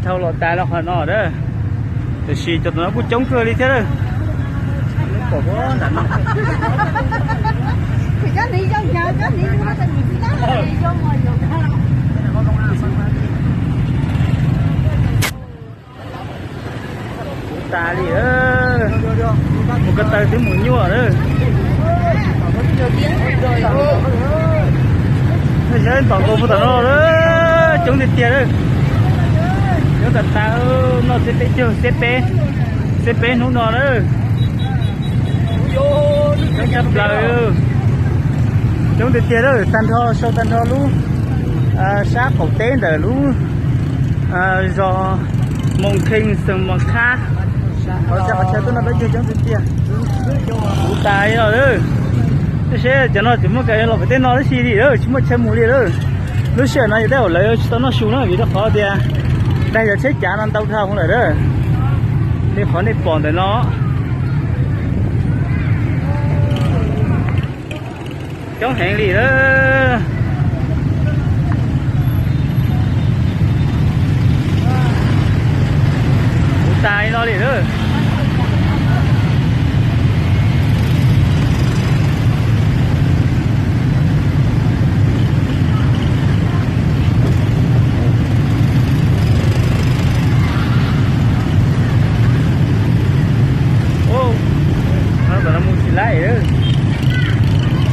Dhau los tas los qhov no a, tiam sis cov tom no kuj coob kawg li thiab lawm. Pom nram no. Kuv tas li, mus ko taw twb mus nyuaj lawm. Saib tom nkaus puag tom no lawm, coob tiag tiag lawm. Coob tas tas, noj xiab peb caug, xiab peb, xiab peb hnub no lawm. Coob tshaj plaws, coob tiag tiag lawm, tag nrho sau tag nrho lub sab qaum teb ntawm lub zos Moos Kheej Xeem Mos Khab. Qhov chaw, qhov chaw tuaj no peb cog coob tiag tiag. Kuv tas li no lawm. Seb cov no tseem muaj kev los pem tej no tab sis li lawm, tsis muaj chaw mus li lawm. Lub sij hawm no yog tej zaum lawv tsis tau noj su na, vim rau qhov tias daig cov tsheb cav no ntau dhau lawm a. Li qhov nej pom ntawm no coob heev li lawm. Kuv tas li no li lawm. Mus tsis laib,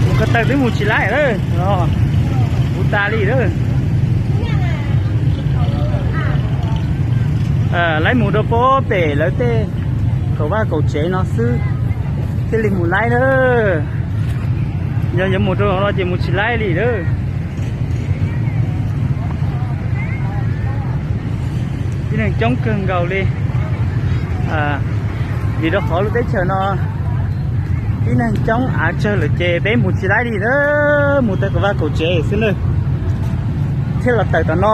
mus ko taw twb mus tsis laib lawm. Kuv tas li lawm. Laib mus rau pem lawv tej kaum vaj kaum tsev no xwb thiaj li mus laib lawm. Yog yuav mus rau no ces mus tsis laib li lawm. Tib neeg coob kawg nkaus li, vim rau qhov lub teb chaws no tib neeg coob av tsawg lawm ces peb mus tsis laib li lawm, mus tag kaum vaj kaum tsev xwb na thiaj los tawm tom no.